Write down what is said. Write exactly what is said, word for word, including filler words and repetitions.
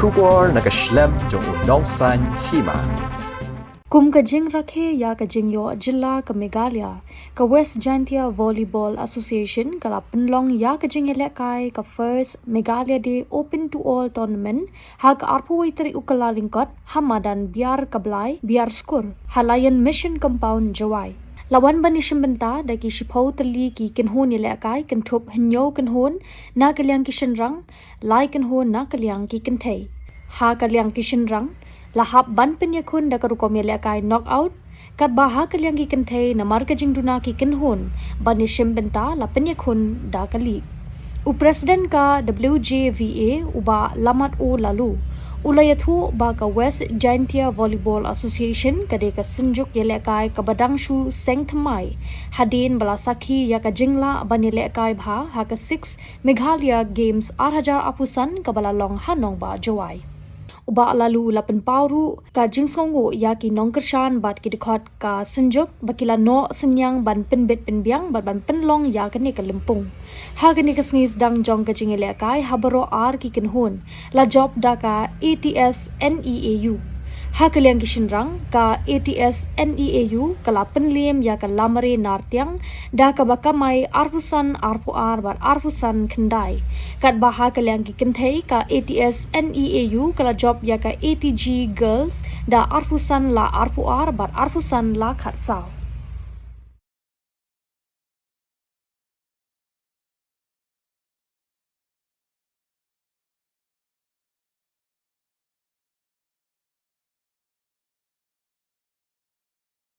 Khubor na ka shlem jong u nongsan hima. Kum ka jingrakhe ïa ka jingïoh jylla ka Meghalaya, ka West Jaintia Volleyball Association ka la pynlong ïa ka jingïalehkai ka First Meghalaya Day Open to All Tournament ha ka arphew wei tarik u Kyllalyngkot ha madan Biar Kablai, Biar Skur, ha Lion Mission Compound, Jowai. La wan ban ïashim bynta da ki shiphew tylli ki kynhun ïalehkai, kynthup hynñiew kynhun na ka liang ki shynrang, lai kynhun na ka liang ki kynthei. Ha ka liang ki shynrang, la hap ban pynïakhun da ka rukom ïalehkai knockout, katba ha ka liang ki kynthei, namar ka jingduna ki kynhun ban ïashim bynta, la pynïakhun da ka league. U President ka W J V A, u Bah Lamat O Laloo, u la ïathuh ba ka West Jaintia Volleyball Association ka dei ka synjuk ïalehkai kaba dang shu seng thymmai, hadien ba la sakhi ïa ka jinglah ban ïalehkai bha ha ka six Meghalaya Games ar hajar arphew san kaba la long ha nongbah Jowai. U Bah Laloo u la pynpaw ruh ka jingsngewnguh ïa ki nongkyrshan bad ki dkhot ka synjuk ba ki la noh synñiang ban pynbit pynbiang bad ban pynlong ïa kane ka lympung. Ha kane ka sngi sdang jong ka jingïalehkai ha baroh ar ki kynhun, la jop da ka A T S N E A U. Ha ka liang ki shynrang, ka A T S N E A U ka la pynliem ïa ka Lamare Nartiang da kaba kamai arphew san arphew ar bad arphew san khyndai. Katba ha ka liang ki kynthei, ka A T S N E A U ka la jop ïa ka A T G Girls da arphew san la arphew ar bad arphew san la khatsaw.